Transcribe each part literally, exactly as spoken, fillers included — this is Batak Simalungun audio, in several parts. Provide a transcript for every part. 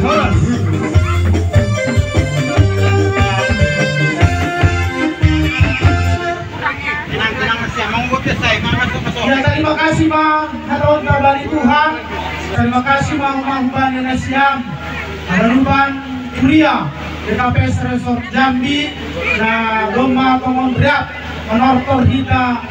Horas. Ya, terima kasih, Bang. Halo, kabari Tuhan. Terima kasih, Bang, Bang, Bang, Indonesia. Harapan Kuria, D K P S Resort Jambi, na domma tongon riap manortor hita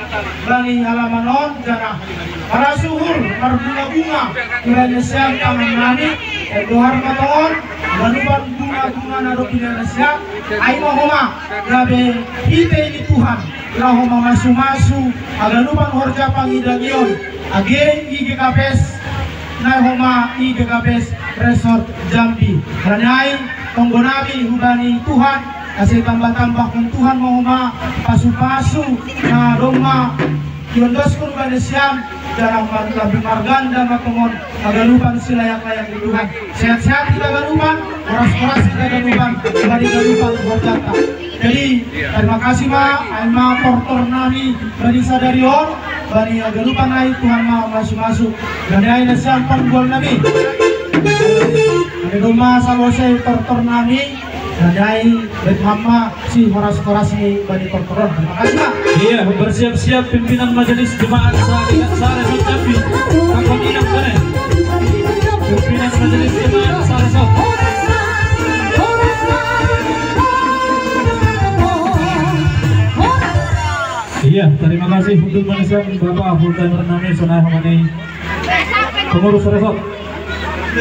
bani halaman on, janah marasuhur marbunga-bunga Indonesia tangan nami, dan dohar ma tongon, harapan bunga-bunga na dob Indonesia, ai ma homa, gabe hita ni Tuhan, laho mamasu-masu haganupan horja pangidangion age i G K P S, na homa i G K P S Resort Jambi. Alani ai tonggo nami hubani Tuhan, ase tambah-tambahkon Tuhan ma homa pasu-pasu na domma iondoskon hubani siam, janah mar-, lebih marganda ma tongon haganupan silayak-layak ni Tuhan. Sehat-sehat hita ganupan, horas-horas hita ganupan, bani ganupan horjanta. Jadi, terima kasih ma, ai ma tortor nami bani sadari on, bani haganupan ai Tuhan ma masu-masu. Jadi ai nasiam panggol nami. Jadi domma salose tortor nami, jadi ai bet mamma si horas-horas ni bani tortor on. Terima kasih ma. Iya, bersiap-siap pimpinan majelis jemaat sa-, sa-, Resort Jambi. Kakak inang mana? Pimpinan majelis jemaat sa-, Resort. Iya, terima kasih untuk manesan Bapak full timer nami sonai homa ni pengurus Resort.